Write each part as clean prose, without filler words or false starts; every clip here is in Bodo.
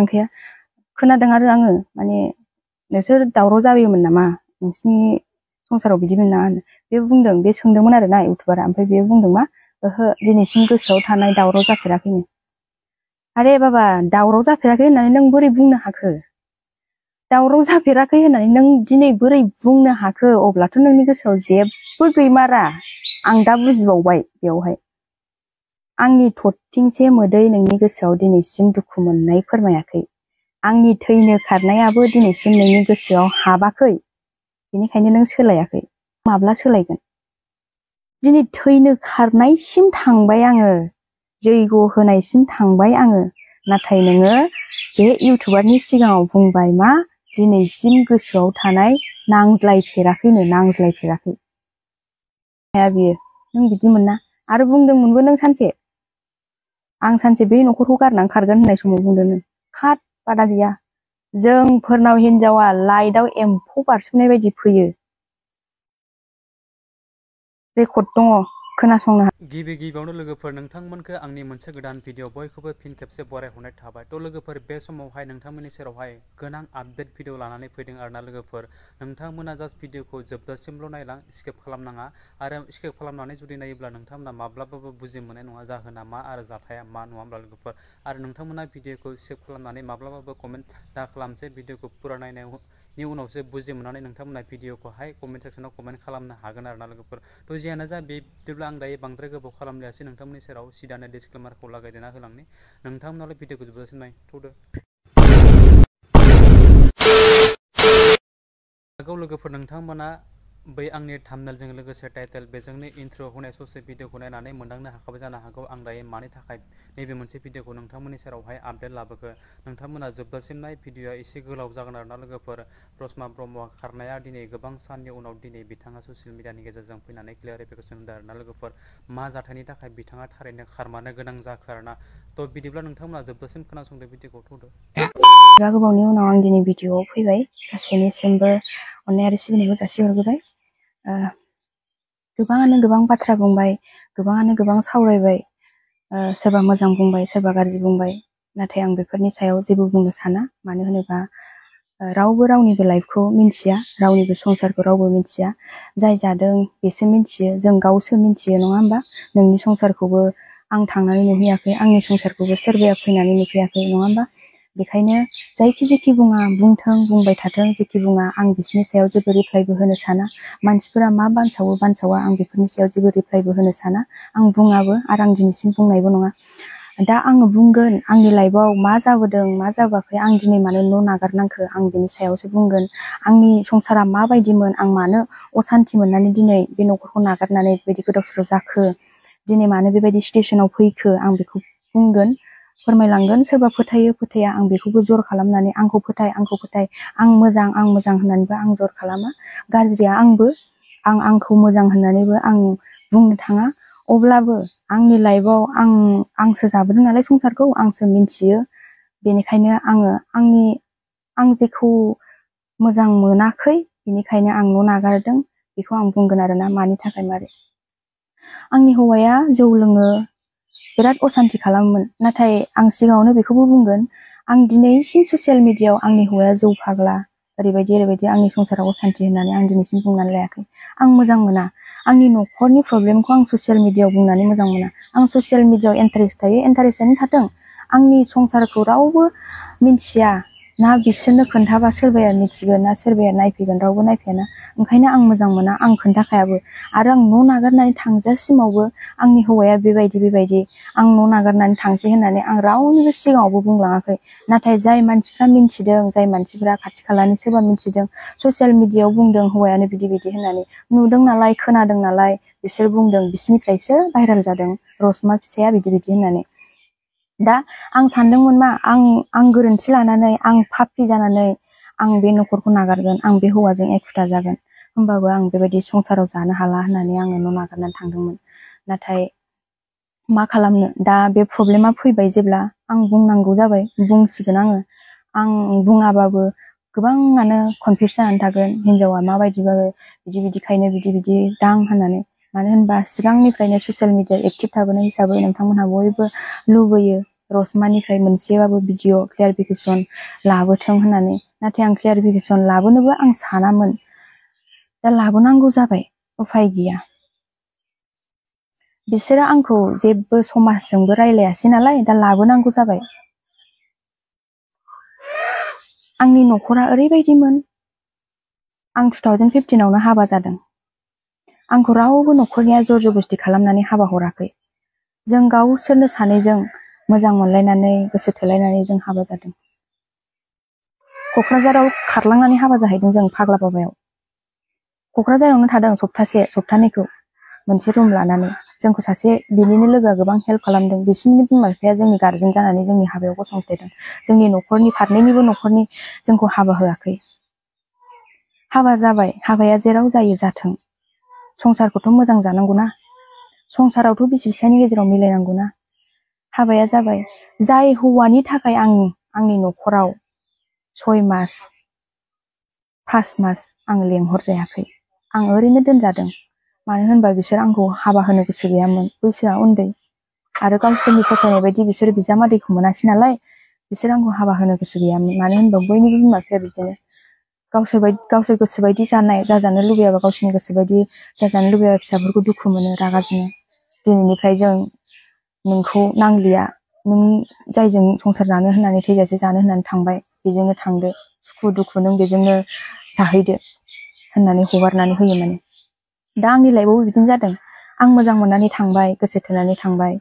थांखाया खोनादों आरो आङो माने नोंसोर दावराव जाबायमोन नामा नोंसिनि संसाराव बिदिमोन ना बे बुंदों बे सोंदोंमोन आरो ना इउटुबारा ओमफ्राय बे बुंदों मा ओहो दिनैसिम गोसोआव थानाय दावराव जाफेराखैनो आरे बाबा दावराव जाफेराखै होननानै नों बोरै बुंनो हाखो दावराव जाफेराखै होननानै नों दिनै बोरै बुंनो हाखो अब्लाथ' नोंनि गोसोआव जेबो गैमारा आं दा बुजिबावबाय बेवहाय आंनि थरथिंसे मोदै नोंनि गोसोआव दिनैसिम दुखु मोननाय फोरमायाखै आंनि थैनो खारनायाबो दिनैसिम नोंनि गोसोआव हाबाखै बेनिखायनो नों सोलायाखै माब्ला सोलायगोन दिनै थैनो खारनायसिम थांबाय आङो जैग' होनायसिम थांबाय आङो नाथाय नोङो बे इउटुबारनि सिगाङाव बुंबाय मा दिनैसिम गोसोआव थानाय नांज्लायफेराखैनो नांज्लायफेराखै हाया बियो नों बिदि मोनना आरो बुंदोंमोनबो नों सानसे आं सानसे बे न'खरखौ गारनानै खारगोन होननाय समाव बुंदों नों खाद बादा गैया जोंफोरनाव हिनजावा लाइटआव एम्फौ बारसोमनाय बायदि फैयो रेकर्ड दङ खोनासंनो गिबियावनो लोगोफोर नोंथांमोनखौ आंनि मोनसे गोदान भिडिअ बयखौबो फिन खेबसे बरायहरनाय थाबाय थ' लोगोफोर बे समावहाय नोंथांमोननि सेरावहाय गोनां आपडेट भिडिअ लानानै फैदों आरोना लोगोफोर नोंथांमोना जास्ट भिडिअखौ जोबजासिमल' नायलां स्किप खालामनाङा आरो स्किप खालामनानै जुदि नायोब्ला नोंथांमोना माब्लाबाबो बुजि मोननाय नङा जाहोना मा आरो जाथाया मा नङा होमब्ला लोगोफोर आरो नोंथांमोना भिडिअखौ स्किप खालामनानै माब्लाबाबो कमेन्ट दा खालामसै भिडिअखौ फुरा नायनायनि उनावसो बुजि मोननानै नोंथांमोना भिडिअखौहाय कमेन्ट सेक्सनाव कमेन्ट खालामनो हागोन आरोना लोगोफोर थ' जियानो जा बिदिब्ला आं दायो बांद्राय गोबाव खालामलायासै नोंथांमोननि सेराव सिदानो डिसक्लेमारखौ लागायदेरना होलांनि नोंथांमोनालाय भिडिअखौ जोबजासिम नायथ'दो लोगोफोर नोंथांमोना बै आंनि थाम्बनेलजों लोगोसे टाइटेल बेजोंनो इन्ट्र' होनाय ससे भिडिअखौ नायनानै मोनदांनो हाखाबाय जानो हागौ आं दायो मानि थाखाय नैबे मोनसे भिडिअखौ नोंथांमोननि सेरावहाय आपडेट लाबोखो नोंथांमोना जोबजासिम नाय भिडिअआ एसे गोलाव जागोन आरोना लोगोफोर रसमा ब्रह्मआ खारनाया दिनै गोबां साननि उनाव दिनै बिथाङा ससियेल मिडियानि गेजेरजों फैनानै क्लियारिफिकेसन होदों आरोना लोगोफोर मा जाथायनि थाखाय बिथाङा थारैनो खारमानो गोनां जाखो आरोना थ' बिदिब्ला नोंथांमोना जोबजासिम खोनासंदो भिडिअखौ थ'दो गोबावनि उनाव आं दिनै भिडिअआव फैबाय गासैनिसिमबो अननाय आरो सिबिनायखौ जासिहरग्रोबाय गोबाङानो गोबां बाथ्रा बुंबाय गोबाङानो गोबां सावरायबाय सोरबा मोजां बुंबाय सोरबा गाज्रि बुंबाय नाथाय आं बेफोरनि सायाव जेबो बुंनो साना मानो होनोबा रावबो रावनिबो लाइफखौ मिन्थिया रावनिबो संसारखौ रावबो मिन्थिया जाय जादों बेसो मिन्थियो जों गावसो मिन्थियो नङा होमबा नोंनि संसारखौबो आं थांनानै नुहैयाखै आंनि संसारखौबो सोरबाया फैनानै नुफैयाखै नङा होमबा बेखायनो जायखि जेखि बुङा बुंथों बुंबाय थाथों जेखि बुङा आं बिसोरनि सायाव जेबो रिप्लाइबो होनो साना मानसिफोरा मा बानसावो बानसावा आं बेफोरनि सायाव जेबो रिप्लाइबो होनो साना आं बुङाबो आरो आं दिनैसिम बुंनायबो नङा दा आङो बुंगोन आंनि लाइफआव मा जाबोदों मा जाबोआखै आं दिनै मानो न' नागारनांखो आं बिनि सायावसो बुंगोन आंनि संसारा माबायदिमोन आं मानो असान्थि मोननानै दिनै बे न'खरखौ नागारनानै बेबायदि गोदाव सोराव जाखो दिनै मानो बेबायदि सिटुएसनाव फैखो आं बेखौ बुंगोन फोरमायलांगोन सोरबा फोथायो फोथाया आं बेखौबो जर खालामनानै आंखौ फोथाय आं मोजां होननानैबो आं जर खालामा गाज्रिया आंखौ मोजां होननानैबो आं बुंनो थाङा अब्लाबो आंनि लाइफआव आंसो जाबोदों नालाय संसारखौ आंसो मिन्थियो बेनिखायनो आं जेखौ मोजां मोनाखै बेनिखायनो आं न' नागारदों बेखौ आं बुंगोन आरोना मानि थाखाय मारै आंनि हौवाया जौ लोङो बिराद असान्थि खालामोमोन नाथाय आं सिगाङावनो बेखौबो बुंगोन आं दिनैसिम ससियेल मिडियायाव आंनि हौवाया जौ फाग्ला ओरैबायदि आंनि संसाराव असान्थि होननानै आं दिनैसिम बुंनानै लायाखै आं मोजां मोना आंनि न'खरनि प्रब्लेमखौ आं ससियेल मिडियायाव बुंनानै मोजां मोना आं ससियेल मिडियायाव इन्टारेस्ट थायो इन्टारेस्टआनो थाथों आंनि संसारखौ रावबो मिन्थिया ना बिसोरनो खोन्थाबा सोरबाया मिथिगोन ना सोरबाया नायफैगोन रावबो नायफैयाना ओंखायनो आं मोजां मोना आं खोन्थाखायाबो आरो आं न' नागारनानै थांजासिमावबो आंनि हौवाया बेबायदि आं न' नागारनानै थांसै होननानै आं रावनिबो सिगाङावबो बुंलाङाखै नाथाय जाय मानसिफ्रा मिन्थिदों जाय मानसिफ्रा खाथि खालानि सोरबा मिन्थिदों ससियेल मिडियायाव बुंदों हौवायानो बिदि होननानै नुदों नालाय खोनादों नालाय बिसोर बुंदों बिसोरनिफ्रायसो भाइरेल जादों रसमा फिसाया बिदि होननानै दा आं सानदोंमोन मा आं गोरोन्थि लानानै आं पापि जानानै आं बे न'खरखौ नागारगोन आं बे हौवाजों एखुथा जागोन होमबाबो आं बेबायदि संसाराव जानो हाला होननानै आङो न' नागारनानै थांदोंमोन नाथाय मा खालामनो दा बे प्रब्लेमा फैबाय जेब्ला आं बुंनांगौ जाबाय बुंसिगोन आं बुङाबाबो गोबाङानो कनफिउस जानानै थागोन हिनजावा माबायदिबाबो बिदिखायनो बिदि दां होननानै मानो होनबा सिगांनिफ्रायनो ससियेल मिडिया एक्टिभ थाबोनाय हिसाबै नोंथांमोनहा बयबो लुबैयो रसमानिफ्राय मोनसेबाबो भिडिअ क्लियारिफिकेसन लाबोथों होननानै। नाथाय आं क्लियारिफिकेसन लाबोनोबो आं सानामोन। दा लाबोनांगौ जाबाय, उफाय गैया। बिसोरो आंखौ जेबो समाजजोंबो रायलायासै नालाय, दा लाबोनांगौ जाबाय। आंनि न'खरा ओरैबायदिमोन, आं 2015आवनो हाबा जादों। आंखौ रावबो न'खरनिया जर जबस्ति खालामनानै हाबा हराखै। जों गावसोरनो सानैजों मोजां मोनलायनानै गोसो थोलायनानै जों हाबा जादों। क'क्राझाराव खारलांनानै हाबा जाहैदों जों फाग्ला बाबायाव। क'क्राझारावनो थादों सप्तानैखौ मोनसे रुम लानानै। जोंखौ सासे बिनिनो लोगोआ गोबां हेल्प खालामदों। बिसिनि बिमा बिफाया जोंनि गार्जेन जानानै जोंनि हाबायाव गसंथायदों। जोंनि न'खरनि फारनैनिबो न'खरनि जोंखौ हाबा होआखै। हाबा जाबाय, हाबाया जेराव जायो जाथों। संसारखौथ' मोजां जानांगौना, संसारावथ' बिसि फिसायनि गेजेराव मिलायनांगौना। हाबाया जाबाय। जाय हौवानि थाखाय आं आंनि न'खराव 6 मास 5 मास आं लेंहरजायाखै। आं ओरैनो दोनजादों। मानो होनबा बिसोर आंखौ हाबा होनो गोसो गैयामोन। बैसोआ उन्दै आरो गावसोरनि फसायनाय बायदि बिसोर बिजामादैखौ मोनासै नालाय, बिसोर आंखौ हाबा होनो गोसो गैयामोन। मानो होनबा बयनिबो बिमा बिफाया बिदिनो गावसोर गोसोबायदि जाजानो लुबैयाबा, गावसोरनि गोसोबायदि जाजानो लुबैयाबा फिसाफोरखौ दुखु मोनो, रागा जोङो। दिनैनिफ्राय जों नोंखौ नांलिया, नों जायजों संसार जानो होननानै थैजासे जानो होननानै थांबाय, बेजोंनो थांदो, सुखु दुखु नों बेजोंनो थाहैदो होननानै हगारनानै होयो माने। दा आंनि लाइफआवबो बिदिनो जादों। आं मोजां मोननानै थांबाय, गोसो थोनानै थांबाय।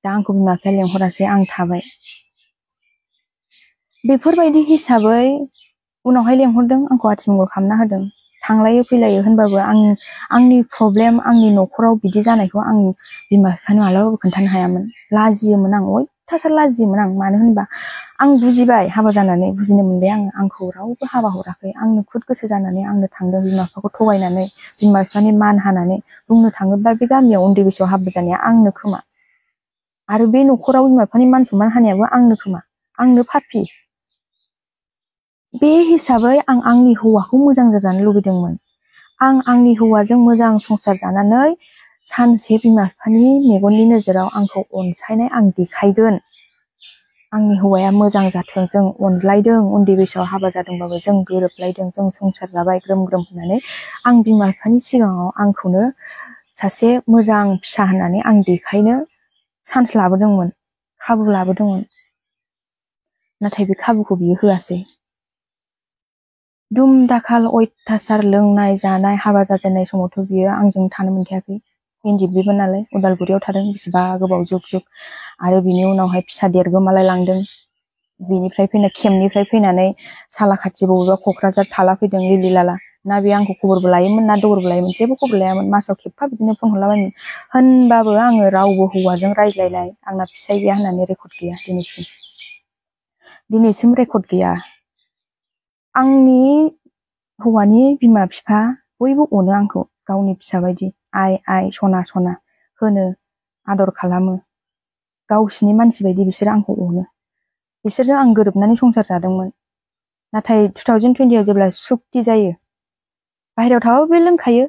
दा आंखौ बिमा बिफाया लेंहरासै, आं थाबाय। बेफोरबायदि हिसाबै उनावहाय लेंहरदों, आंखौ आथिमंगल खालामना होदों। थांलायो फैलायो होनबाबो आंनि प्रब्लेम, आंनि न'खराव बिदि जानायखौ आं बिमा बिफानो मालाबाबो खोन्थानो हायामोन। लाजियोमोन आं, अयथासार लाजियोमोन आं। मानो होनबा आं बुजिबाय, हाबा जानानै बुजिनो मोनबाय आंखौ रावबो हाबा हराखै। आंनो खुद गोसो जानानै आंनो थांदों, बिमा बिफाखौ थगायनानै, बिमा बिफानि मान हानानै। बुंनो थाङोब्ला बे गामियाव उन्दै बैसोआव हाबा जानाया आंनो खोमा। आरो बे न'खराव बिमा बिफानि मान सनमान हानायाबो आंनो खोमा। आंनो पापि। बे हिसाबै आं आंनि हौवाखौ मोजां जाजानो लुबैदोंमोन। आं आंनि हौवाजों मोजां संसार जानानै सानसे बिमा बिफानि मेगननि नोजोराव आंखौ अनसायनाय आं देखायगोन। आंनि हौवाया मोजां जाथों, जों अनलायदों, उन्दै बैसोआव हाबा जादोंबाबो जों गोरोबलायदों, जों संसार जाबाय ग्रोम ग्रोम होननानै आं बिमा बिफानि सिगाङाव आंखौनो सासे मोजां फिसा होननानै आं देखायनो चान्स लाबोदोंमोन, खाबु लाबोदोंमोन। नाथाय बे खाबुखौ बियो होआसै। दुम दाखाल अयथासार लोंनाय जानाय। हाबा जाजेननाय समावथ' बियो आंजों थानो मोनखायाखै। इन्जिबिबो नालाय, उदालगुरियाव थादों बेसेबा गोबाव जुग। आरो बिनि उनावहाय फिसा देरगोमालाय लांदों। बिनिफ्राय केम्पनिफ्राय फैनानै सालाखाथि बबेबा क'क्राझार थाला फैदों, लिलि लाला। ना बे आंखौ खबरबो लायोमोन, ना दबरबो लायोमोन, जेबो खबर लायामोन। मासाव खेबफा बिदिनो फन हरलाबायोमोन। होनबाबो आङो रावबो हौवाजों रायज्लायनाय, आंना फिसाय गैया होननानै रेकर्ड गैया दिनैसिम रेकर्ड गैया। आंनि हौवानि बिमा बिफा बयबो अनो आंखौ गावनि फिसा बायदि। आइ सना सना होनो, आदर खालामो। गावसिनि मानसि बायदि बिसोरो आंखौ अनो। बिसोरजों आं गोरोबनानै संसार जादोंमोन। नाथाय 2020आव जेब्ला सुक्ति जायो, बाहेरायाव थाबाबो बे लोंखायो,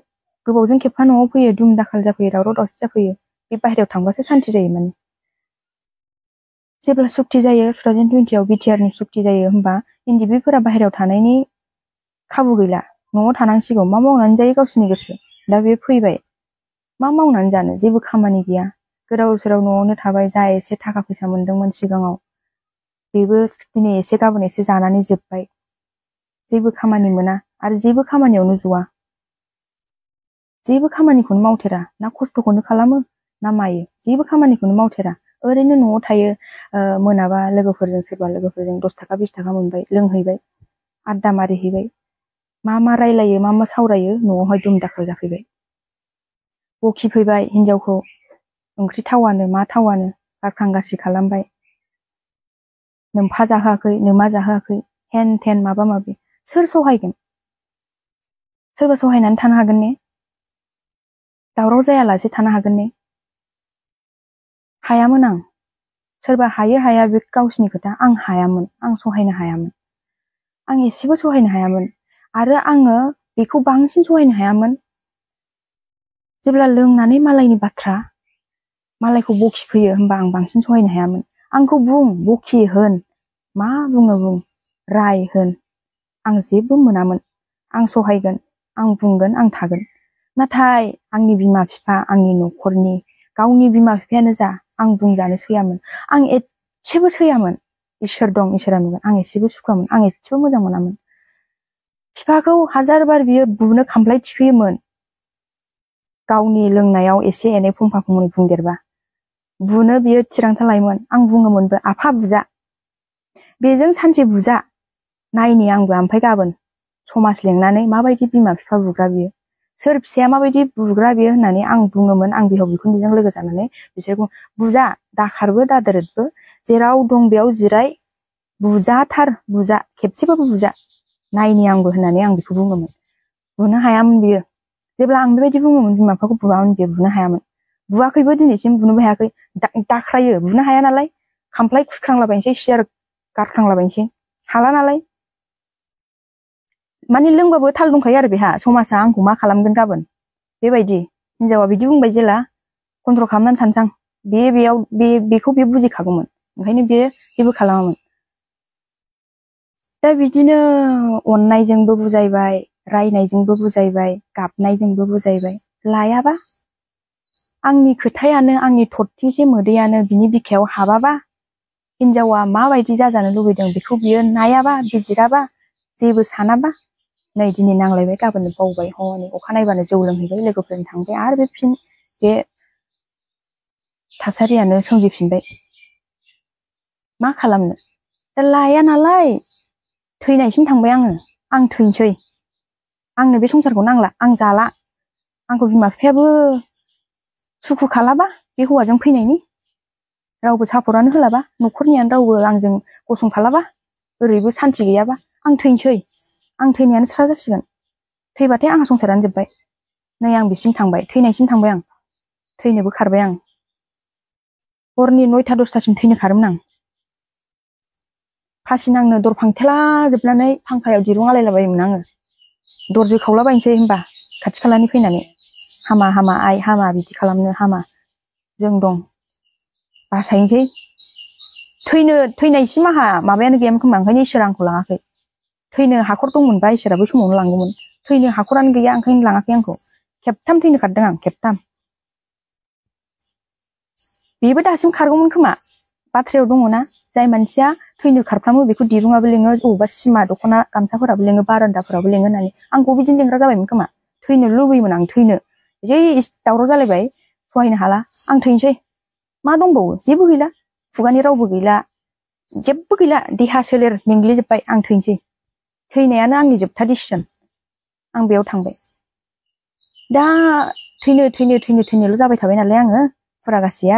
गोबावजों खेबफा न'आव फैयो, दुम दाखाल जाफैयो, दावराव दावसि जाफैयो। बे बाहेरायाव थांबासो सान्ति जायो माने। जेब्ला सुक्ति जायो 2020आव बिटिआरनि सुक्ति जायो, होमबा इन्दिबिफोरा बाहेरायाव थानायनि खाबु गैला, न'आव थानांसिगौ। मा मावनानै जायो गावसिनि गोसो। दा बे फैबाय, मा मावनानै जानो, जेबो खामानि गैया। गोदाव सोराव न'आवनो थाबाय। जा एसे थाखा फैसा मोनदोंमोन सिगाङाव, बेबो दिनै एसे गाबोन एसे जानानै जोब्बाय। जेबो खामानि मोना आरो जेबो खामानियावनो ज'आ। जेबो खामानिखौनो मावथेरा, ना खस्थ'खौनो खालामो ना मायो, जेबो खामानिखौनो मावथेरा। ओरैनो न'आव थायो। मोनाबा लोगोफोरजों, सोरबा लोगोफोरजों 10 थाखा 20 थाखा मोनबाय, लोंहैबाय, आड्डा मारिहैबाय। मा रायलायो, मा सावरायो, न'आवहाय दुम दाखाल जाफैबाय। बखिफैबाय हिनजावखौ, ओंख्रि थावानो मा थावानो, गारखांगासि खालामबाय। नोमफा जाहोआखै, नोमा जाहोआखै, हेन थेन माबा माबि। सोर सहायगोन? सोरबा सहायनानै थानो हागोन ने? दावराव जायालासे थानो हागोन ने? हायामोन आं। सोरबा हायो हाया बे गावसिनि खोथा। आं हायामोन, आं सहायनो हायामोन। आं एसेबो सहायनो हायामोन। आरो आङो बेखौ बांसिन सहायनो हायामोन जेब्ला लोंनानै मालायनि बाथ्रा, मालायखौ बखिफैयो, होमबा आं बांसिन सहायनो हायामोन। आंखौ बुं बखि होन मा बुङो बुं राय होन आं जेबो मोनामोन। आं सहायगोन, आं बुंगोन, आं थागोन। नाथाय आंनि बिमा बिफा, आंनि न'खरनि गावनि बिमा बिफायानो जा आं बुंजानो सैयामोन। आं एसेबो सैयामोन। इसोर दं, इसोरा नुगोन। आं एसेबो सुखुवामोन, आं एसेबो मोजां मोनामोन। बिफाखौ हाजार बार बियो बुनो खामफ्लाय थिखोयोमोन। गावनि लोंनायाव एसे एनै फंफा फंनै बुंदेरबा बुनो बियो थिरांथा लायोमोन। आं बुङोमोनबो आफा बुजा, बेजों सानसे बुजा नायनि आंबो ओमफ्राय गाबोन समाज लेंनानै माबायदि बिमा बिफा बुग्रा बियो, सोर फिसाया माबायदि बुग्रा बियो होननानै आं बुङोमोन। आं बिहाव बिखुनजोजों लोगो जानानै बिसोरखौ बुजा, दाखारबो दादोरदबो, जेराव दं बेयाव जिराय, बुजाथार, बुजा, खेबसेबाबो बुजा नायनि आंबो होननानै आं बेखौ बुङोमोन। बुनो हायामोन बियो। जेब्ला आं बेबायदि बुङोमोन बिमा बिफाखौ बुवामोन, बियो बुनो हायामोन। बुवाखैबो दिनैसिम बुनोबो हायाखै। दाख्रायो, बुनो हाया नालाय, खामफ्लाय खुख्रांलाबायनोसै, सियार गारख्रांलाबायनोसै, हाला नालाय। माने लोंबाबो थाल दंखायो आरो बेहा, समाजा आंखौ मा खालामगोन गाबोन बेबायदि। हिनजावा बिदि बुंबाय जेला कन्ट्रल खालामनानै थानोसां। बेखौ बे बुजिखागौमोन, ओंखायनो बे जेबो खालामामोन। दा बिदिनो अननायजोंबो बुजायबाय, रायनायजोंबो बुजायबाय, गाबनायजोंबो बुजायबाय। लायाबा, आंनि खोथायानो, आंनि थरथिंसे मोदैयानो बिनि बिखायाव हाबाबा, हिनजावा माबायदि जाजानो लुबैदों बेखौ बियो नायाबा, बिजिराबा, जेबो सानाबा, नै दिनै नांलायबाय, गाबोन बावबाय, हनै अखानायबानो जौ लोंहैबाय, लोगोफोरजों थांबाय, आरो बे थासारियानो सोमजिफिनबाय। मा खालामनो? दा लाया नालाय थैनायसिम थांबाय आङो। आं थैनोसै, आंनो बे संसारखौ नांला, आं जाला। आंखौ बिमा बिफायाबो सुखु खालाबा बे हौवाजों फैनायनि, रावबो सापर्टआनो होलाबा, न'खरनियानो रावबो आंजों गसंफालाबा, ओरैबो सान्थि गैयाबा, आं थैनोसै। आं थैनायानो स्रा जासिगोन। थैबाथाय आंहा संसारानो जोब्बाय। नै आं बिसिम थांबाय, थैनायसिम थांबाय आं। थैनोबो खारबाय आं। हरनि 9टा 10टासिम थैनो खारोमोन आं। फासि नांनो दर फांथेला जोबनानै फांखायाव दिरुं आलायलाबायोमोन आङो। दर जोखावलाबायनोसै होनबा खाथि खालानि फैनानै, हामा हामा आइ, हामा बिदि खालामनो हामा, जों दं, बासायनोसै। थैनायसिम आंहा माबायानो गैयामोन खोमा, ओंखायनो इसोरा आंखौ लाङाखै। थैनो हाखर दंमोनबा इसोरा बै समावनो लांगौमोन। थैनो हाखरानो गैया, ओंखायनो लाङाखै आंखौ। खेबथाम थैनो खारदों आं, खेबथाम। बेबो दासिम खारगौमोन खोमा। बाथ्रायाव दङना, जाय मानसिया थैनो खारफ्रामो बेखौ दिरुङाबो लेङो, बबेबा सिमा दख'ना गामसाफोराबो लेङो, बारान्दाफोराबो लेङो होननानै। आंखौ बिदिनो लेंग्रा जाबायमोन खोमा। थैनो लुबैयोमोन आं, थैनो। जै दावराव जालायबाय, सहायनो हाला, आं थैनोसै। मा दंबावो? जेबो गैला। खुगानि रावबो गैला, जेबो गैला। देहा सोलेर मेंग्लिजोब्बाय, आं थैनोसै। थैनायानो आंनि जोबथा डिसिसन। आं बेयाव थांबाय। दा थैनोल' जाबाय थाबाय नालाय आङो, फुरागासेया।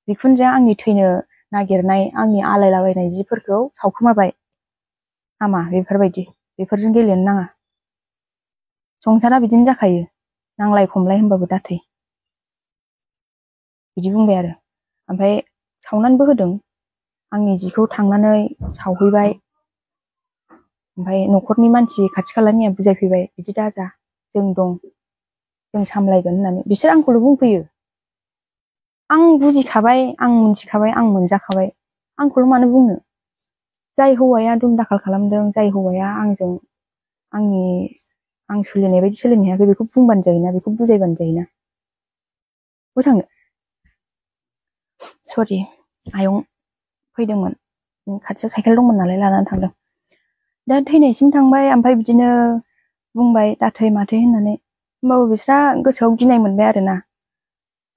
बिखुनजोआ आंनि थैनो नागिरनाय, आंनि आलायलाबायनाय जिफोरखौ सावखोमाबाय। हामा बेफोरबायदि, बेफोरजों गेलेनो नाङा। संसारा बिदिनो जाखायो, नांलाय खमलाय होनबाबो दाथै। बिदि बुंबाय आरो। ओमफ्राय सावनानैबो होदों। आंनि जिखौ थांनानै सावहैबाय। ओमफ्राय न'खरनि मानसि खाथि खालानिया बुजायफैबाय, बिदि दाजा, जों दं, जों सामलायगोन होननानै। बिसोर आंखौल' बुंफैयो। आं बुजिखाबाय, आं मिथिखाबाय, आं मोनजाखाबाय। आंखौल' मानो बुंनो? जाय हौवाया दुम दाखाल खालामदों, जाय हौवाया आंजों आं सोलिनाय बायदि सोलिनो हायाखै, बेखौ बुंबानो जायोना, बेखौ बुजायबानो जायोना। बबेयाव थांनो? सरि, आयं फैदोंमोन। खाथियाव साइकेल दंमोन नालाय लानानै थांदों। दा थैनायसिम थांबाय, ओमफ्राय बिदिनो बुंबाय दाथै माथै होननानै। होमबाबो बिस्रा गोसोआव गिनाय मोनबाय आरोना,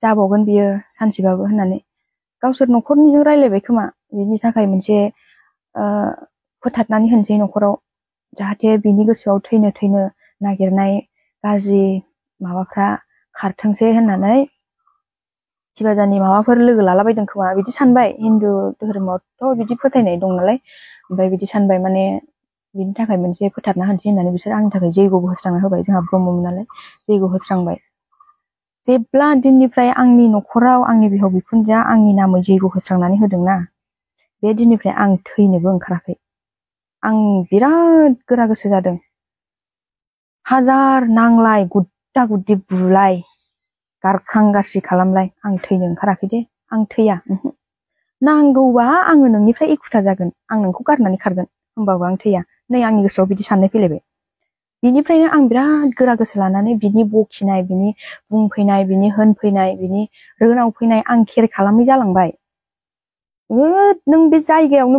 जाबावगोन बियो सानसेबाबो होननानै। गावसोर न'खरनिजों रायलायबाय खोमा, बिनि थाखाय मोनसे फोथारनानै होनसै न'खराव, जाहाथे बिनि गोसोआव थैनो नागिरनाय गाज्रि माबाफ्रा खारथोंसै होननानै खिबाजानि माबाफोर लोगो लालाबायदों खोमा, बिदि सानबाय। हिन्दु धोरोमावथ' बिदि फोथायनाय दं नालाय। ओमफ्राय बिदि सानबाय, माने बिनि थाखाय मोनसे फोथारना होनसै होननानै बिसोर आंनि थाखाय जैग'बो होस्रांना होबाय। जोंहा ब्रह्ममोन नालाय, जैग' होस्रांबाय। जेब्ला दिननिफ्राय आंनि न'खराव आंनि बिहाव बिखुनजोआ आंनि नामै जैग' होस्रांनानै होदोंना, बे दिननिफ्राय आं थैनोबो ओंखाराखै। आं बिराद गोरा गोसो जादों। हाजार नांलाय, गुद्दा गुद्दि बुलाय, गारखां गारसि खालामलाय, आं थैनो ओंखाराखै दे। आं थैया। नांगौबा आङो नोंनिफ्राय एखुथा जागोन, आं नोंखौ गारनानै खारगोन, होमबाबो आं थैया। नै आंनि गोसोआव बिदि साननाय फैलायबाय। बिनिफ्रायनो आं बिराद गोरा गोसो लानानै बिनि बखिनाय, बिनि बुंफैनाय, बिनि होनफैनाय, बिनि रोनाव फैनाय आं केर खालामै जालांबाय। नों बे जायगायावनो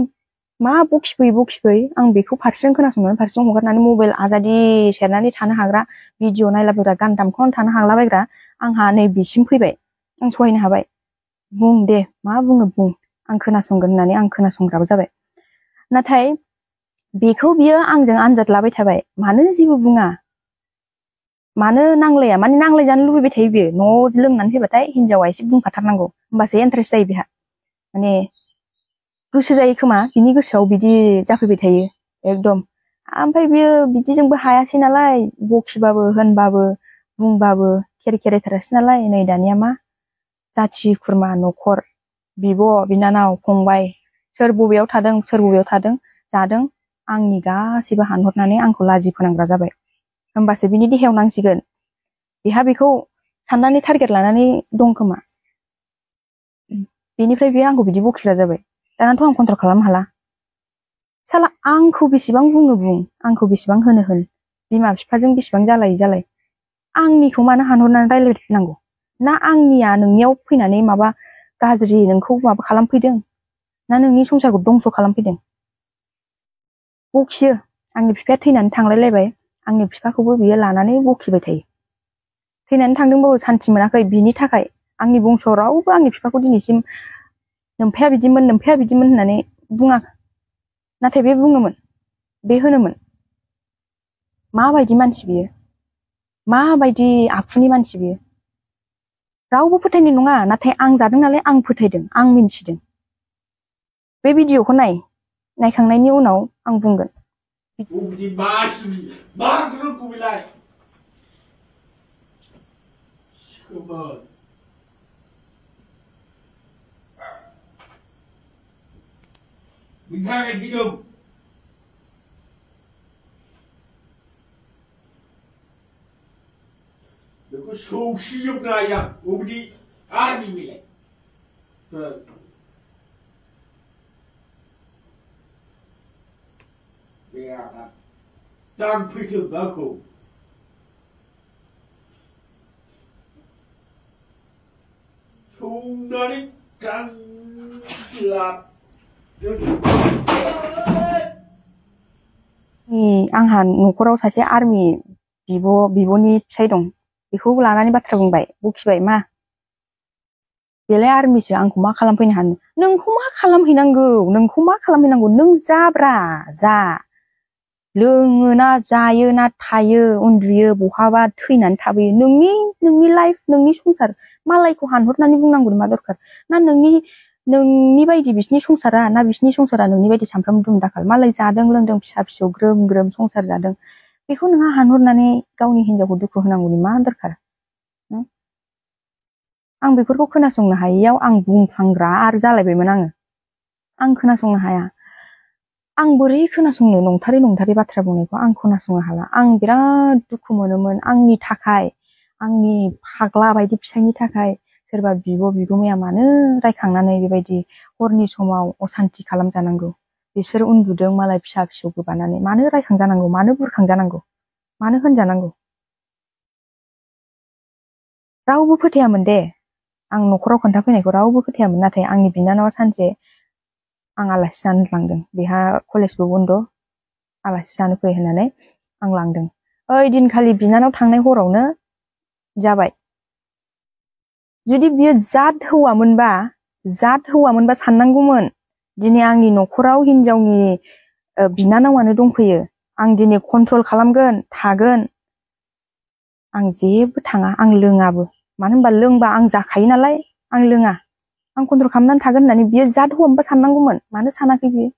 मा बखिफै आं बेखौ फारसेजों खोनासंनानै फारसेजों हगारनानै मबाइल आजादि सेरनानै थानो हाग्रा, भिडिअ नायलाबायग्रा, गान दामख'नानै थानो हालाबायग्रा आंहा नै बिसिम फैबाय। आं सहायनो हाबाय। बुं दे मा बुङो बुं, आं खोनासंगोन होननानै आं खोनासंग्राबो जाबाय। नाथाय बेखौ बियो आंजों आनजाद लाबाय थाबाय। मानो जेबो बुङा, मानो नांलाया, माने नांलायजानो लुबैबाय थायो बियो। न'आव लोंनानै फैबाथाय हिनजावा एसे बुंफाथारनांगौ, होमबासो इन्टारेस्ट जायो बेहा। माने गोसो जायो खोमा, बिनि गोसोआव बिदि जाफैबाय थायो एकदम। ओमफ्राय बियो बिदिजोंबो हायासै नालाय, बखिबाबो होनबाबो बुंबाबो खेरेथारासै नालाय, नै दानिया मा जाथि खुरमा न'खर, बिब' बिनानाव फंबाय, सोर बबेयाव थादों सोर बबेयाव थादों जादों, आंनि गासैबो हानहरनानै आंखौ लाजि फोनांग्रा जाबाय। होमबासो बिनि देहायाव नांसिगोन। बेहा बेखौ साननानै टारगेट लानानै दं खोमा। बेनिफ्राय बेयो आंखौ बिदि बखिग्रा जाबाय। दानाथ' आं कन्ट्रल खालामनो हाला। साला आंखौ बेसेबां बुङो बुं, आंखौ बेसेबां होनो होन, बिमा बिफाजों बेसेबां जालायो जालाय, आंनिखौ मानो हानहरनानै रायलायनांगौ? ना आंनिया नोंनियाव फैनानै माबा गाज्रि नोंखौ माबा खालामफैदों, ना नोंनि संसारखौ दंस' खालामफैदों? बखियो, आंनि बिफाया थैनानै थांलायलायबाय, आंनि बिफाखौबो बियो लानानै बखिबाय थायो। थैनानै थांदोंबाबो सान्थि मोनाखै, बिनि थाखाय आंनि बंस'आव रावबो आंनि बिफाखौ दिनैसिम नोमफाया बिदिमोन होननानै बुङाखै। नाथाय बे बुङोमोन, बे होनोमोन। माबायदि मानसि बियो, माबायदि आखुनि मानसि बियो? रावबो फोथायनाय नङा, नाथाय आं जादों नालाय आं फोथायदों, आं मिन्थिदों। बे भिडिअ'खौ नायखांनायनि उनाव आं बुंगोन। बेखौ सौसिजोबनो हायो आं बबेदि आर्मि बेलाय बे आंहा दांफैथों आंखौ सौनानै आंहा न'खराव सासे आर्मि बिब'नि फिसाय दं। बेखौ लानानै बाथ्रा बुंबाय, बखिबाय। मा बेलाय आर्मिसो, आंखौ मा खालामफैनो हानो? नोंखौ मा खालामहैनांगौ? नोंखौ मा खालामहैनांगौ? नों जाब्रा जा, लोङो ना जायो ना थायो उन्दुयो बहाबा थैनानै थाबोयो, नोंनि लाइफ, नोंनि संसार। मालायखौ हानहरनानै बुंनांगौ मा दरखार? ना नोंनि बायदि बिसिनि संसारा, ना बिसिनि संसारा नोंनि बायदि सानफ्रामबो दुम दाखाल? मालाय जादों लोंदों फिसा फिसौ ग्रोम ग्रोम संसार जादों, बेखौ नोंहा हानहरनानै गावनि हिनजावखौ दुखु होनांगौनि मा दरखार? आं बेफोरखौ खोनासंनो हायैयाव आं बुंफ्लांग्रा आरो जालायबायमोन आङो। आं खोनासंनो हाया। आं बोरै खोनासंनो नंथारै बाथ्रा बुंनायखौ आं खोनासंनो हाला। आं बिराद दुखु मोनोमोन आंनि थाखाय, आंनि फाग्ला बायदि फिसायनि थाखाय। सोरबा बिगुमाया मानो रायखांनानै बेबायदि हरनि समाव असान्ति खालामजानांगौ? बिसोर उन्दुदों मालाय फिसा फिसौ गोबानानै, मानो रायखांजानांगौ? मानो बुरखांजानांगौ? मानो होनजानांगौ? रावबो फोथायामोन दे, आं न'खराव खोन्थाफैनायखौ रावबो फोथायामोन। नाथाय आंनि बिनानावा सानसे आं आलासि जानो लांदों, बेहा कलेजबो बन्द', आलासि जानो फै होननानै आं लांदों। ओइ दिनखालि बिनानाव थांनाय हरावनो जाबाय। जुदि बियो जात हौवामोनबा साननांगौमोन, दिनै आंनि न'खराव हिनजावनि बिनानावानो दंफैयो, आं दिनै कन्ट्रल खालामगोन, थागोन। आं जेबो थाङा, आं लोङाबो। मानो होनबा लोंबा आं जाखायो नालाय, आं लोङा, आं कन्ट्रल खालामनानै थागोन होननानै बियो जात हौवामोनबा साननांगौमोन। मानो सानाखै बियो?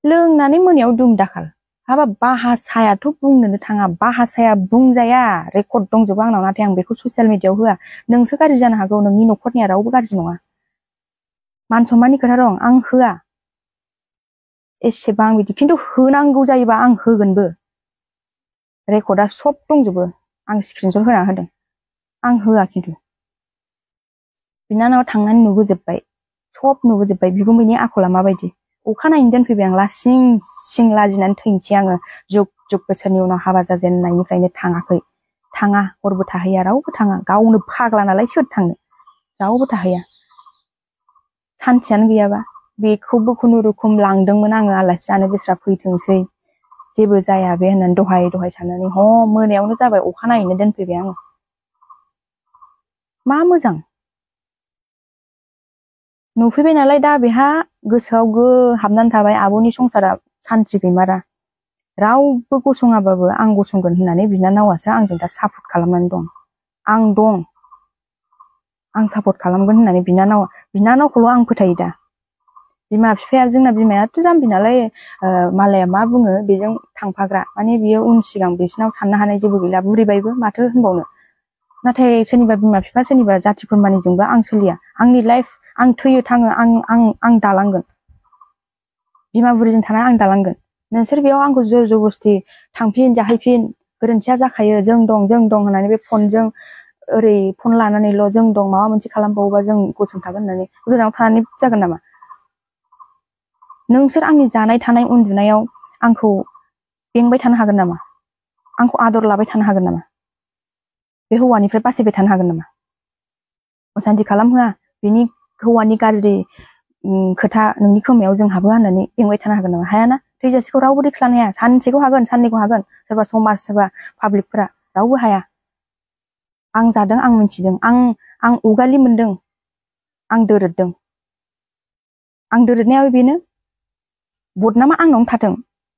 लोंनानै मोनायाव दुम दाखाल। हाबा बाहासायाथ' बुंनोनो थाङा, बाहासाया बुंजाया, रेकर्ड दंजोबो आंनाव। नाथाय आं बेखौ ससियेल मिडियायाव होआ। नोंसो गाज्रि जानो हागौ, नोंनि न'खरनिया रावबो गाज्रि नङा। मान सनमाननि खोथा दं, आं होआ एसेबां बिदि। खिन्थु होनांगौ जायोबा आं होगोनबो। रेकर्डआ सब दंजोबो, आं स्क्रिनशट होना होदों। आं होआ खिन्थु। बिनानावा थांनानै नुबोजोब्बाय, सब नुबोजोब्बाय बिगुमैनि आखला माबायदि अखानायैनो दोनफैबाय आं लासिं सिं लाजिनानै थैनोसै आङो जुग जुग बोसोरनि उनाव हाबा जाजेननायनिफ्रायनो थाङाखै थाङा हरबो थाहैया रावबो थाङा गावनो फाग्ला नालाय सोर थांनो रावबो थाहैया सान्थियानो गैयाबा बेखौबो खुनुरुखुम लांदोंमोन आङो आलासि जानो बिस्रा फैथोंसै जेबो जाया बे होननानै दहाय साननानै मोनायावनो जाबाय अखानायैनो दोनफैबाय आङो मा मोजां नुफैबाय नालाय दा बेहा गोसोआव हाबनानै थाबाय आब'नि संसारा सान्थि गैमारा रावबो गसङाबाबो आं गसंगोन होननानै बिनानावासो आंजों दा सापर्ट खालामनानै दं आं सापर्ट खालामगोन होननानै बिनानावखौल' आं फोथायो दा बिमा बिफाया जोंना बिमायाथ' जाम्बि नालाय मालाया मा बुङो बेजों थांफाग्रा माने बियो उन सिगां बिसिनाव साननो हानाय जेबो गैला बुरिबायबो माथो होनबावनो नाथाय सोरनिबा बिमा बिफा सोरनिबा जाथि खुरमानिजोंबो आं सोलिया आंनि लाइफ आं थैयो थाङो आं दालांगोन बिमा बुरिजों थाना आं दालांगोन नोंसोर बेयाव आंखौ जोर जबरदस्ति थांफिन जाहैफिन गोरोन्थिया जाखायो जों दं होननानै बे फनजों ओरै फन लानानैल' जों दं माबा मोनसे खालामबावोबा जों गसंथागोन होननानै गोजानाव थानानै जागोन नामा नोंसोर आंनि जानाय थानाय उन्दुनायाव आंखौ बेंबाय थानो हागोन नामा आंखौ आदर लाबाय थानो हागोन नामा बे हौवानिफ्राय बासायबाय थानो हागोन नामा असान्थि खालामहोआ बिनि हौवानि गाज्रि खोथा नोंनि खोमायाव जों हाबो होननानै बेंबाय थानो हागोन नामा हायाना थैजासेखौ रावबो रिक्स लानो हाया सानसेखौ हागोन साननैखौ हागोन सोरबा समाज सोरबा पाब्लिकफोरा रावबो हाया आं जादों आं मिथिदों आं उगालि मोनदों आं दोरोदनायाबो बेनो बदनामा आंनावनो थाथों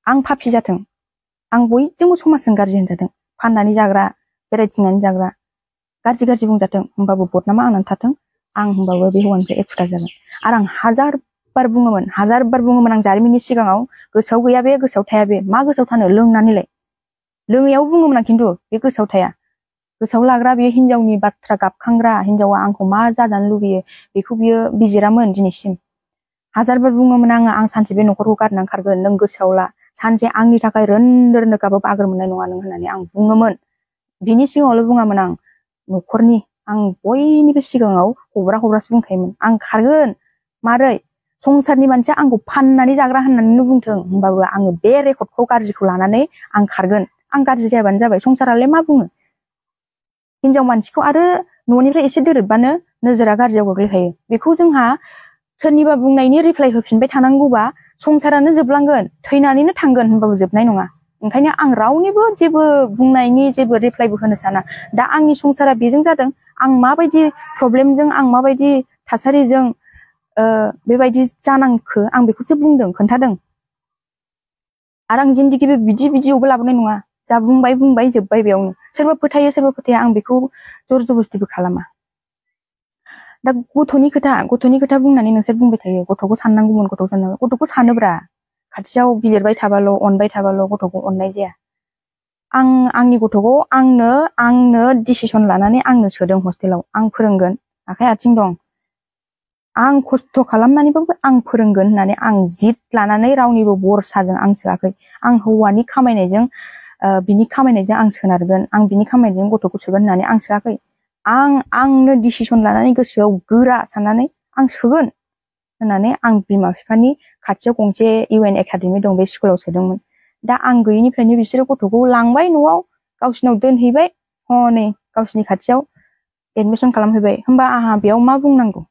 आं पापि जाथों आं बयजोंबो समाजजों गाज्रि होनजाथों फाननानै जाग्रा बेरायथिंनानै जाग्रा गाज्रि बुंजाथों होमबाबो बदनामा आंनावनो थाथों आं होमबाबो बे हौवानिफ्राय एखुथा जागोन आरो आं हाजार बार बुङोमोन आं जारिमिननि सिगाङाव गोसोआव गैया बे गोसोआव थाया बे मा गोसोआव थानो लोंनानैलाय लोङैयाव बुङोमोन आं खिन्थु बे गोसोआव थाया गोसोआव लाग्रा बे हिनजावनि बाथ्रा गाबखांग्रा हिनजावा आंखौ मा जाजानो लुबैयो बेखौ बियो बिजिरामोन दिनैसिम हाजारबार बुङोमोन आं सानसे बे न'खरखौ गारनानै खारगोन नों गोसोआव ला सानसे आंनि थाखाय रोन्दो गाबो बागोर मोननाय नङा नों होननानै आं बुङोमोन बिनि सिगाङावल' बुङामोन आं न'खरनि आं बयनिबो सिगाङाव हब्रासो बुंखायोमोन आं खारगोन मारै संसारनि मानसिया आंखौ फाननानै जाग्रा होननानैनो बुंथों होमबाबो आङो बे रेकर्डखौ गाज्रिखौ लानानै आं खारगोन आं गाज्रि जायाबानो जाबाय संसारालाय मा बुङो हिनजाव मानसिखौ आरो न'निफ्राय एसे दोरोदबानो नोजोरा गाज्रियाव गोग्लैखायो बेखौ जोंहा सोरनिबा बुंनायनि रिप्लाइ होफिनबाय थानांगौबा संसारानो जोबलांगोन थैनानैनो थांगोन होनबाबो जोबनाय नङा ओंखायनो आं रावनिबो जेबो बुंनायनि जेबो रिप्लाइबो होनो साना दा आंनि संसारा बेजों जादों आं माबायदि प्रब्लेमजों आं माबायदि थासारिजों बेबायदि जानांखो आं बेखौसो बुंदों खोन्थादों आरो आं जिन्दगिबो बिदियावबो लाबोनाय नङा जा बुंबाय जोब्बाय बेयावनो सोरबा फोथायो सोरबा फोथाया आं बेखौ जर जबस्तिबो खालामा दा गथ'नि खोथा बुंनानै नोंसोर बुंबाय थायो गथ'खौ साननांगौमोन गथ'खौ सानोब्रा खाथियाव बिलिरबाय थाबाल' अनबाय थाबाल' गथ'खौ अननाय जाया आंनि गथ'खौ आंनो डिसिसन लानानै आंनो सोदों हस्टेलाव आं फोरोंगोन आखाइ आथिं दं आं खस्थ' खालामनानैबाबो आं फोरोंगोन होननानै आं जिद लानानै रावनिबो बरसाजों आं सोआखै आं हौवानि खामायनायजों बिनि खामायनायजों आं सोनारगोन आं बिनि खामायनायजों गथ'खौ सोगोन होननानै आं सोआखै आंनो डिसिसन लानानै गोसोआव गोरा साननानै आं सोगोन होननानै आं बिमा बिफानि खाथियाव गंसे UN एकाडेमि दं बे स्कुलाव सोदोंमोन दा आं गैयिनिफ्रायनो बिसोरो गथ'खौ लांबाय न'आव गावसिनाव दोनहैबाय हनै गावसिनि खाथियाव एडमिसन खालामहैबाय होमबा आंहा बेयाव मा बुंनांगौ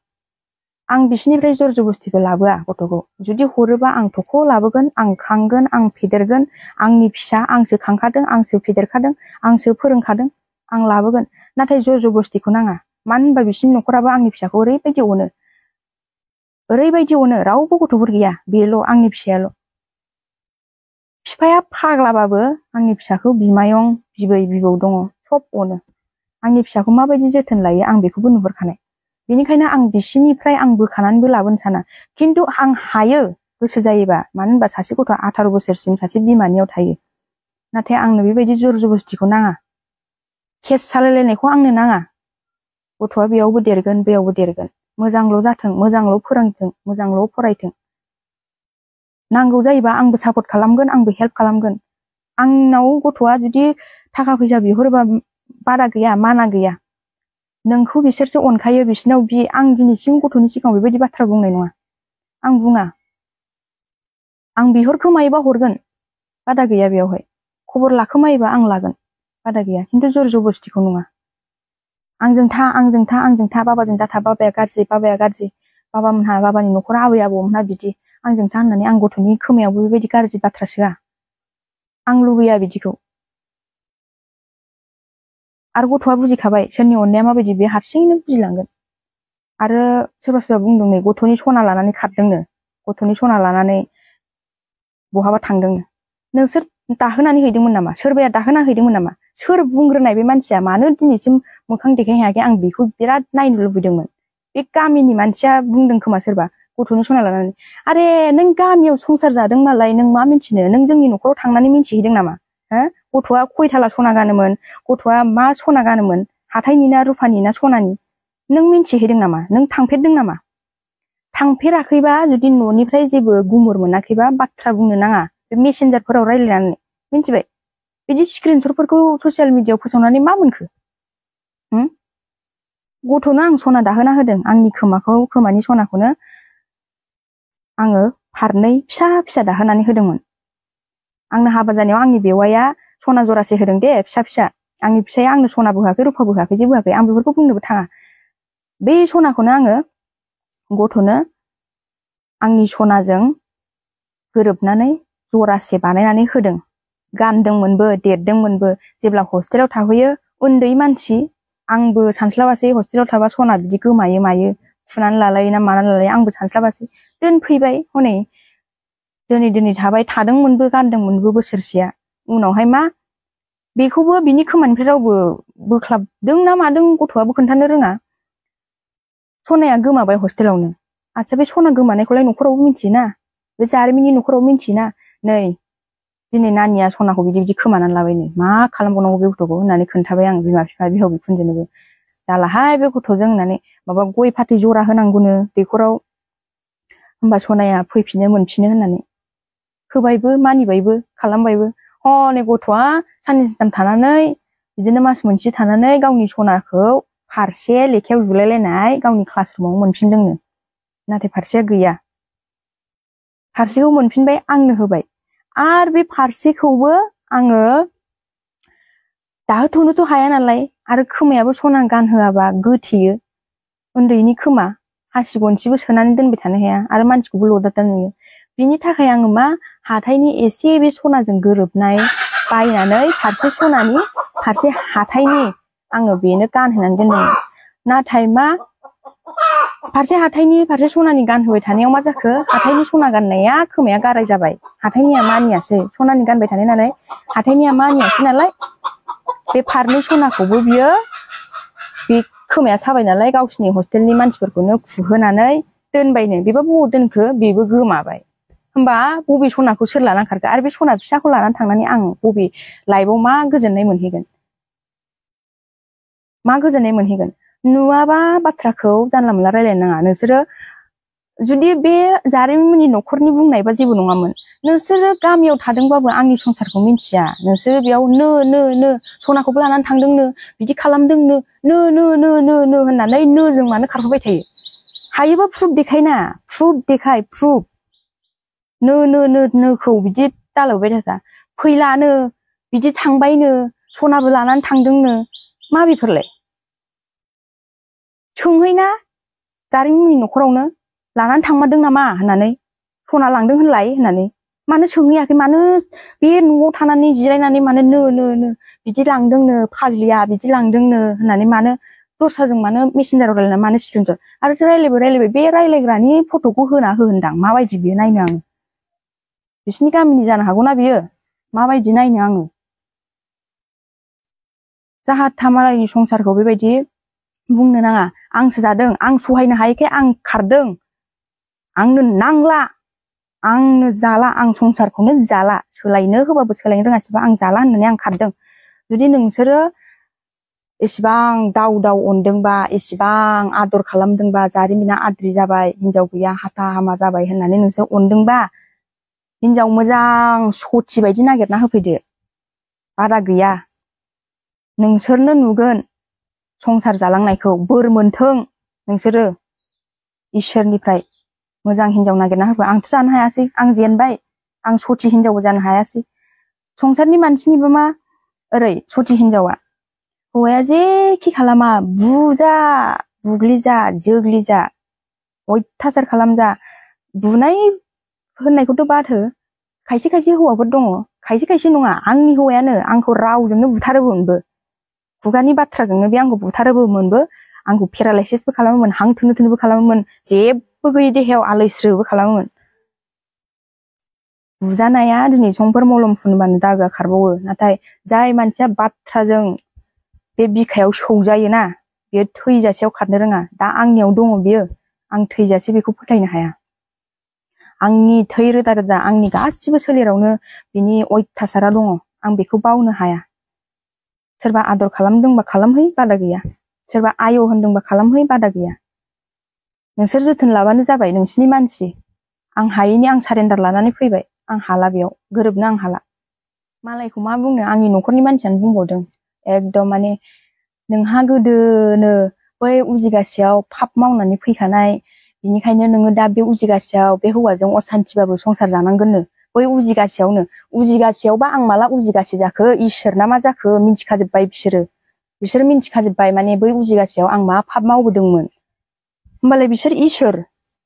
आं बिसिनिफ्राय जर जबस्तिबो लाबोआ गथ'खौ जुदि हरोबा आं थख' लाबोगोन आं खांगोन आं फेदेरगोन आंनि फिसा आंसो खांखादों आंसो फेदेरखादों आंसो फोरोंखादों आं लाबोगोन नाथाय जर जबस्तिखौ नाङा मानो होनबा बिसिनि न'खराबो आंनि फिसाखौ ओरैबायदि अनो रावबो गथ'फोर गैया बेल' आंनि फिसायाल' बिफाया फाग्लाबाबो आंनि फिसाखौ बिमायं बिबै बिबौ दङ सब अनो आंनि फिसाखौ माबायदि जोथोन लायो आं बेखौबो नुहुरखानाय बेनिखायनो आं बिसिनिफ्राय आं बोखानानैबो लाबोनो साना खिन्थु आं हायो गोसो जायोबा मानो होनबा सासे गथ'आ 18 बोसोरसिम सासे बिमानियाव थायो नाथाय आंनो बेबायदि जर जबस्तिखौ नाङा केस सालायलायनायखौ आंनो नाङा गथ'आ बेयावबो देरगोन बेयावबो देरगोन मोजांल' जाथों मोजांल' फोरोंथों मोजांल' फरायथों नांगौ जायोबा आंबो सापर्ट खालामगोन आंबो हेल्प खालामगोन आंनाव गथ'आ जुदि थाखा फैसा बिहरोबा बादा गैया माना गैया नोंखौ बिसोरसो अनखायो बिसोरनाव आं दिनैसिम गथ'नि सिगाङाव बेबायदि बाथ्रा बुंनाय नङा आं बुङा आं बिहरखोमायोबा हरगोन बादा गैया बेयावहाय खबर लाखोमायोबा आं लागोन बादा गैया खिन्थु जर जबरदस्तिखौ नङा आंजों था बाबाजों दाथा बाबाया गाज्रि बाबामोनहा बाबानि न'खरा आबै आबौमोनहा बिदि आंजों था होननानै आं गथ'नि खोमायावबो बेबायदि गाज्रि बाथ्रा सोआ आं लुबैया बिदिखौ आरो गथ'आ बुजिखाबाय सोरनि अननाया माबायदि बे हारसिङैनो बुजिलांगोन आरो सोरबा बुंदों नै गथ'नि सना लानानै खारदोंनो गथ'नि सना लानानै बहाबा थांदोंनो नोंसोर दाहोनानै हैदोंमोन नामा सोरबाया दाहोना हैदोंमोन नामा सोर बुंग्रोनाय बे मानसिया मानो दिनैसिम मोखां देखायनो हायाखै आं बेखौ बिराद नायनो लुबैदोंमोन बे गामिनि मानसिया बुंदों खोमा सोरबा गथ'नि सना लानानै आरे नों गामियाव संसार जादों नालाय नों मा मिन्थिनो नों जोंनि न'खराव थांनानै मिन्थिहैदों नामा हो गथ'आ खयथाला सना गानोमोन गथ'आ मा सना गानोमोन हाथायनि ना रुफानि ना सनानि नों मिन्थिहैदों नामा नों थांफेरदों नामा थांफेराखैबा जुदि न'निफ्राय जेबो गुमुर मोनाखैबा बाथ्रा बुंनो नाङा बे मेसेन्जारफोराव रायज्लायनानै मिन्थिबाय बिदि स्क्रिनशटफोरखौ ससियेल मिडियायाव फोसावनानै मा मोनखो गथ'नो आं सना दाहोना होदों आंनि खोमानि सनाखौनो आङो फारनै फिसा फिसा दाहोनानै होदोंमोन आंनो हाबा जानायाव आंनि बेवाइया सना जरासे होदों दे फिसा आंनि फिसाया आंनो सनाबो होआखै रुफाबो होआखै जेबो होआखै आं बेफोरखौ बुंनोबो थाङा बे सनाखौनो आङो गथ'नो आंनि सनाजों गोरोबनानै जरासे बानायनानै होदों गानदोंमोनबो देरदोंमोनबो जेब्ला हस्टेलाव थाहैयो उन्दै मानसि आंबो सानस्लाबासै हस्टेलाव थाबा सना बिदि गोमायो मायो फुनानै लालायो ना मानानै लालायो आंबो सानस्लाबासै दोनफैबाय हनै दोनै थाबाय थादोंमोनबो गानदोंमोनबो बोसोरसेया उनावहाय मा बेखौबो बिनि खोमानिफ्राय रावबो बोख्लाबदों ना मादों गथ'आबो खोन्थानो रोङा सनाया गोमाबाय हस्टेलावनो आच्छा बे सना गोमानायखौलाय न'खरावबो मिथियोना बे जारिमिननि न'खराव मिथियोना नै दिनै नानिया सनाखौ बिदि खोमानानै लाबायनो मा खालामबावनांगौ बे गथ'खौ होननानै खोन्थाबाय आं बिमा बिफा बिहाव बिखुनजोनोबो जालाहाय बे गथ'जों होननानै माबा गय फाथै जरा होनांगौनो दैखराव होमबा सनाया फैफिनो मोनफिनो होननानै होबायबो मानिबायबो खालामबायबो हनै गथ'आ साननै सानथाम थानानै बिदिनो मास मोनसे थानानै गावनि सनाखौ फारसे लेखायाव जुलायलायनाय गावनि क्लास रुमाव मोनफिनदोंनो नाथाय फारसेया गैया फारसेखौ मोनफिनबाय आंनो होबाय आरो बे फारसेखौबो आङो दाहोथ'नोथ' हाया नालाय आरो खोमायाबो सना गानहोआबा गोथेयो उन्दैनि खोमा हासि गनसिबो सोनानै दोनबाय थानो हाया आरो मानसिखौबो लदादा नुयो बिनि थाखाय आङो मा हाथायनि एसे बे सनाजों गोरोबनाय बायनानै फारसे सनानि फारसे हाथायनि आङो बेनो गानहोनानै दोनदों नाथाय मा फारसे हाथायनि फारसे सनानि गानहोबाय थानायाव मा जाखो हाथायनि सना गाननाया खोमाया गाराय जाबाय हाथायनिया मानियासै सनानि गानबाय थानाय नालाय हाथायनिया मानियासै नालाय बे फारनै सनाखौबो बियो बे खोमाया साबाय नालाय गावसिनि हस्टेलनि मानसिफोरखौनो खुहोनानै दोनबायनो बेबा बबाव दोनखो बेबो गोमाबाय होमबा बबे सनाखौ सोर लानानै खारखो आरो बे सना फिसाखौ लानानै थांनानै आं बबे लाइफआव मा गोजोननाय मोनहैगोन नुवाबा बाथ्राखौ जानला मोनला रायलायनो नाङा नोंसोरो जुदि बे जारिमिननि न'खरनि बुंनायबा जेबो नङामोन नोंसोरो गामियाव थादोंबाबो आंनि संसारखौ मिन्थिया नोंसोरो बेयाव नो सनाखौबो लानानै थांदोंनो बिदि खालामदोंनो नो होननानै नोजों मानो खारफाबाय थायो हायोबा प्रुफ देखायना प्रुफ नोखौ बिदि दालायबाय थाखा फैलानो बिदि थांबायनो सनाबो लानानै थांदोंनो मा बेफोरलाय सोंहैना जारिमिननि न'खरावनो लानानै थांमारदों नामा होननानै सना लांदों होनलाय होननानै मानो सोंहैयाखै मानो बे न'आव थानानै जिरायनानै मानो नो बिदि लांदोंनो फाग्लिया बिदि लांदोंनो होननानै मानो दस्राजों मानो मेसेन्जाराव रायलायना मानो स्क्रिनशट आरो रायलायबाय बे रायलायग्रानि फट'खौ होगोनदां माबायदि बियो नायनो आङो बिसिनि गामिनि जानो हागौना बियो माबायदि नायनो आङो जाहा थामालायनि संसारखौ बेबायदि बुंनो नाङा आंसो जादों आं सहायनो हायैखाय आं खारदों आंनो नांला आंनो जाला आं संसारखौनो जाला सोलायनो होबाबो सोलायनो रोङासैबा आं जाला होननानै आं खारदों जुदि नोंसोरो एसेबां दाव अनदोंबा एसेबां आदर खालामदोंबा जारिमिना आद्रि जाबाय हिनजाव गैया हाथा हामा जाबाय होननानै नोंसोर अनदोंबा हिनजाव मोजां सथि बायदि नागिरना होफैदो बारा गैया नोंसोरनो नुगोन संसार जालांनायखौ बोर मोनथों नोंसोरो इसोरनिफ्राय मोजां हिनजाव नागिरना होबा। आंथ' जानो हायासै, आं जेनबाय, आं सथि हिनजावबो जानो हायासै। संसारनि मानसिनिबो मा ओरै सथि हिनजावा हौवाया जेखि खालामा बुजा बुग्लिजा जोग्लिजा अयथासार खालामजा, बुनाय होननायखौथ' बाथो, खायसे खायसे हौवाफोर दङ, खायसे खायसे नङा, आंनि हौवायानो आंखौ रावजोंनो बुथारोबोमोनबो, खुगानि बाथ्राजोंनो बे आंखौ बुथारोबोमोनबो, आंखौ पेरालाइसिसबो खालामोमोन, हां थोनो थोनोबो खालामोमोन, जेबो गैयै देहायाव आलायस्रोबो खालामोमोन। बुजानाया दिनै संफोर मलम फुनबानो दागोआ खारबावो, नाथाय जाय मानसिया बाथ्राजों बे बिखायाव सौजायोना बेयो थैजासेयाव खारनो रोङा। दा आंनियाव दङ बियो, आं थैजासे बेखौ फोथायनो हाया। आंनि थै रोदा रोदा आंनि गासिबो सोलेरावनो बिनि अयथासारा दङ, आं बेखौ बावनो हाया। सोरबा आदर खालामदोंबा खालामहै, बादा गैया। सोरबा आय होनदोंबा खालामहै, बादा गैया। नोंसोर जोथोन लाबानो जाबाय, नोंसिनि मानसि। आं हायैनि आं सारेन्डार लानानै फैबाय, आं हाला, बेयाव गोरोबनो आं हाला। मालायखौ मा बुंनो, आंनि न'खरनि मानसियानो बुंबावदों एकदम माने नोंहा गोदोनो बै उजिगासेयाव पाप मावनानै फैखानाय, बिनिखायनो नोङो दा बे उजिगासेयाव बे हौवाजों असान्थिबाबो संसार जानांगोननो। बै उजिगासेयावनो, उजिगासेयावबा आं माला उजिगासे जाखो, इसोर ना मा जाखो मिन्थिखाजोब्बाय बिसोर मिन्थिखाजोब्बाय माने बै उजिगासेयाव आं मा पाप मावबोदोंमोन। होमबालाय बिसोर इसोर,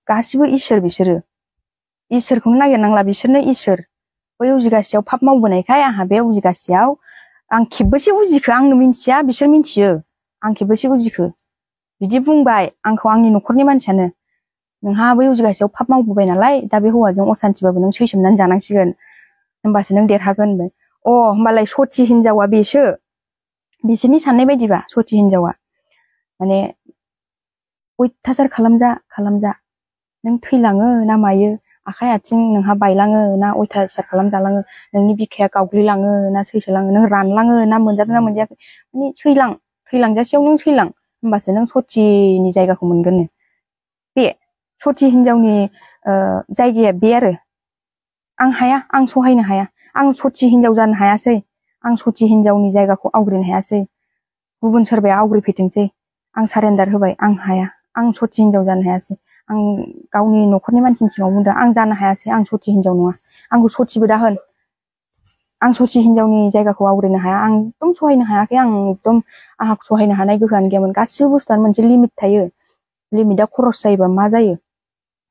गासिबो इसोर बिसोरो। इसोरखौनो नागिरनांला, बिसोरनो इसोर। बै उजिगासेयाव पाप मावबोनायखाय आंहा बे उजिगासेयाव आं खेबबेसे उजिखो आंनो मिन्थिया, बिसोर मिन्थियो आं खेबबेसे उजिखो। बिदि बुंबाय आंखौ आंनि न'खरनि मानसियानो। नोंहा बै उजिगासेयाव पाप मावबोबाय नालाय, दा बे हौवाजों असान्थिबाबो नों सैसोमनानै जानांसिगोन, होमबासो नों देरहागोन। होमबालाय सथि हिनजावा बेसो, बिसोरनि साननाय बायदिबा सथि हिनजावा माने अयथासार खालामजा, नों थैलाङो ना मायो, आखाइ आथिं नोंहा बायलाङो ना अयथासार खालामजालाङो, नोंनि बिखाया गावग्लिलाङो ना सैसोलाङो, नों रानलाङो ना मोनजादों ना मोनजायाखै, माने थैलांजासेयाव नों थैलां, होमबासो नों सथिनि जायगाखौ मोनगोननो। बे सथि हिनजावनि जायगाया बे आरो। आं हाया, आं सहायनो हाया, आं सथि हिनजाव जानो हायासै, आं सथि हिनजावनि जायगाखौ आवग्रिनो हायासै, गुबुन सोरबाया आवग्रिफैथोंसै, आं सारेन्डार होबाय, आं हाया, आं सथि हिनजाव जानो हायासै। आं गावनि न'खरनि मानसिनि सिगाङाव बुंदों, आं जानो हायासै, आं सथि हिनजाव नङा, आंखौ सथिबो दा होन, आं सथि हिनजावनि जायगाखौ आवग्रिनो हाया, आं एकदम सहायनो हायाखै, आंहा सहायनो हानाय गोहोआनो गैयामोन। गासिबो बुस्थुआनो मोनसे लिमिट थायो, लिमिटआ खरस जायोबा मा जायो,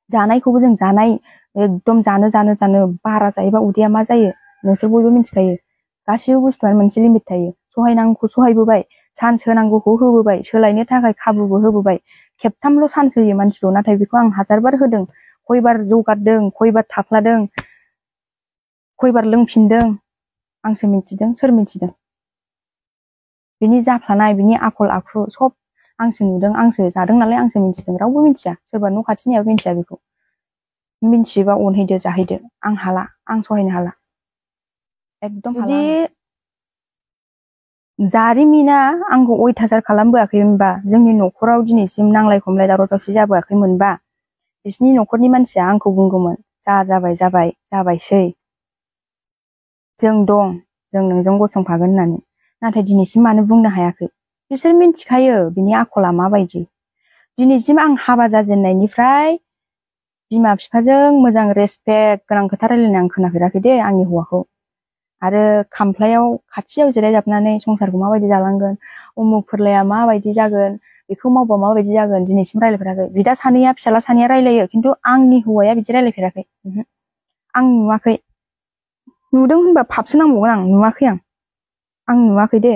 जानायखौबो जों जानाय एकदम जानो बारा जायोबा उदैया मा जायो नोंसोर बयबो मिथिखायो। गासिबो बुस्थुआनो मोनसे लिमिट थायो। सहायनांगौखौ सहायबोबाय, चान्स होनांगौखौ होबोबाय, सोलायनो थाखाय खाबुबो होबोबाय। खेबथामल' चान्स होयो मानसिखौ, नाथाय बेखौ आं हाजारबार होदों, खयबार जौगारदों, खयबार थाफ्लादों, खयबार लोंफिनदों, आंसो मिथिदों, सोर मिथिदों। बिनि जाफ्लानाय, बिनि आखल आखु सब आंसो नुदों, आंसो जादों नालाय आंसो मिथिदों, रावबो मिथिया, सोरबा न' खाथिनियाबो मिथिया। बेखौ मिथियोबा अनहैदो जाहैदो, आं हाला, आं सहायनो हाला, एकदम हाला। जुदि जारिमिना आंखौ अयथासार खालामबोआखैमोनबा, जोंनि न'खराव दिनैसिम नांलाय खमलाय दावराव दावसि जाबोआखैमोनबा, बिसिनि न'खरनि मानसिया आंखौ बुंगौमोन, जाबायसै, जों दं, जों नोंजों गसंफागोन होननानै। नाथाय दिनैसिम मानो बुंनो हायाखै? बिसोर मिथिखायो बिनि आखला माबायदि। दिनैसिम आं हाबा जाजेननायनिफ्राय बिमा बिफाजों मोजां रेसपेक्ट गोनां खोथा रायलायनाय आं खोनाफेराखै दे आंनि हौवाखौ। आरो खामफ्लायाव खाथियाव जिरायजाबनानै संसारखौ माबायदि जालांगोन, उमुक फोरलाया माबायदि जागोन, बेखौ मावबा माबायदि जागोन, दिनैसिम रायलायफेराखै। बिदा सानैया, फिसाला सानैया रायलायो, खिन्थु आंनि हौवाया बिदि रायलायफेराखै। आं नुवाखै। नुदों होनबा पापसो नांबावगोन, आं नुवाखै, आं नुवाखै दे।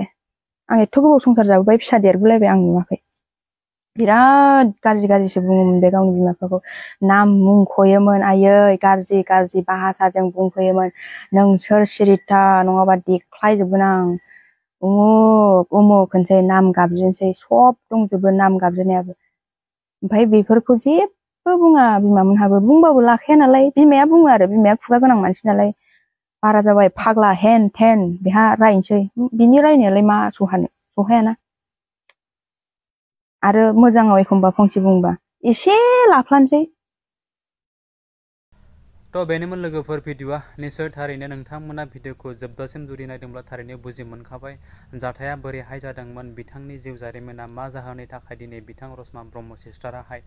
आं एथ' गोबाव संसार जाबोबाय, फिसा देरबोलायबाय, आं नुवाखै। बिराद गाज्रिसो बुङोमोन बे गावनि बिमा बिफाखौ, नाम मुंख'योमोन, आयै गाज्रि भाषाजों बुंफैयोमोन, नोंसोर सिरिथा नङाबा देख्लायजोबगोन आं, उमुक होनसै, नाम गाबज्रिनोसै, सब दंजोबो नाम गाबज्रिनायाबो। ओमफ्राय बेफोरखौ जेबो बुङा बिमामोनहाबो, बुंबाबो लाखाया नालाय। बिमाया बुङो आरो, बिमाया खुगा गोनां मानसि नालाय, बारा जाबाय फाग्ला हेन थेन बेहा रायनोसै। बिनि रायनायालाय मा सहानो, सहायाना। आरो मोजाङाव एखमबा फंसे बुंबा एसे लाफ्लानोसै। थ' बेनोमोन लोगोफोर भिडिअआ निसय थारैनो नोंथांमोना भिडिअखौ जोबजासिम जुदि नायदोंब्ला थारैनो बुजि मोनखाबाय जाथाया बोरैहाय जादोंमोन, बिथांनि जिउ जारिमिना मा जाहोननि थाखाय दिनै बिथां रसमा ब्रह्म सिस्टाराहाय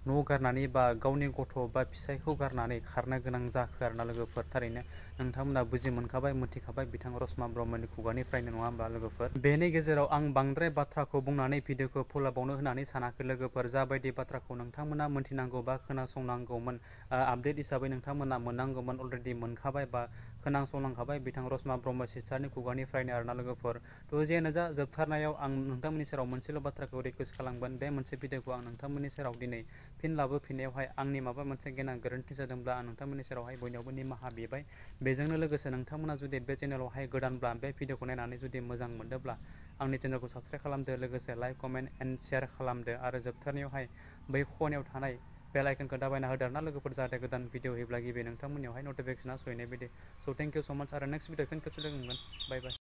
न' गारनानै बा गावनि गथ' बा फिसायखौ गारनानै खारनो गोनां जाखो आरोना लोगोफोर। थारैनो नोंथांमोना बुजि मोनखाबाय, मिथिखाबाय बिथां रसमा ब्रह्मनि खुगानिफ्रायनो, नङा होमबा लोगोफोर। बेनि गेजेराव आं बांद्राय बाथ्राखौ बुंनानै भिडिअखौ फोलावबावनो होननानै सानाखै लोगोफोर। जाबायदि बाथ्राखौ नोंथांमोना मोनथिनांगौ बा खोनासंनांगौमोन, आपडेट हिसाबै नोंथांमोना मोननांगौमोन, अलरेडि मोनखाबाय बा खोनासंलांखाबाय बिथां रसमा ब्रह्म सिस्टारनि खुगानिफ्रायनो आरोना लोगोफोर। थ' जियानो जा, जोबथारनायाव आं नोंथांमोननि सेराव मोनसेल' बाथ्राखौ रिकुवेस्ट खालामगोन, बे मोनसे भिडिअखौ आं नोंथांमोननि सेराव दिनै फिन लाबोफिननायावहाय आंनि माबा मोनसे गेना गोरोन्थि जादोंब्ला आं नोंथांमोननि सेरावहाय बयनियावबो निमाहा बिबाय। बेजोंनो लोगोसे नोंथांमोना जुदि बे चेनेलावहाय गोदानब्ला, बे भिडिअखौ नायनानै जुदि मोजां मोनदोंब्ला आंनि चेनेलखौ साबसक्राइब खालामदो, लोगोसे लाइक, कमेन्ट एन्ड शेयार खालामदो आरो जोबथारनायावहाय बै खनायाव थानाय बेल आइकनखौ दाबायना होदो आरोना लोगोफोर, जाहाथे गोदान भिडिअ होयोब्ला गिबि नोंथांमोननियावहाय नटिफिकेसना सहैनाय बायदि। स' थेंक इउ स' माच आरो नेक्स्ट भिडिअ फिन खेबसे लोगो मोनगोन। बाय बाय।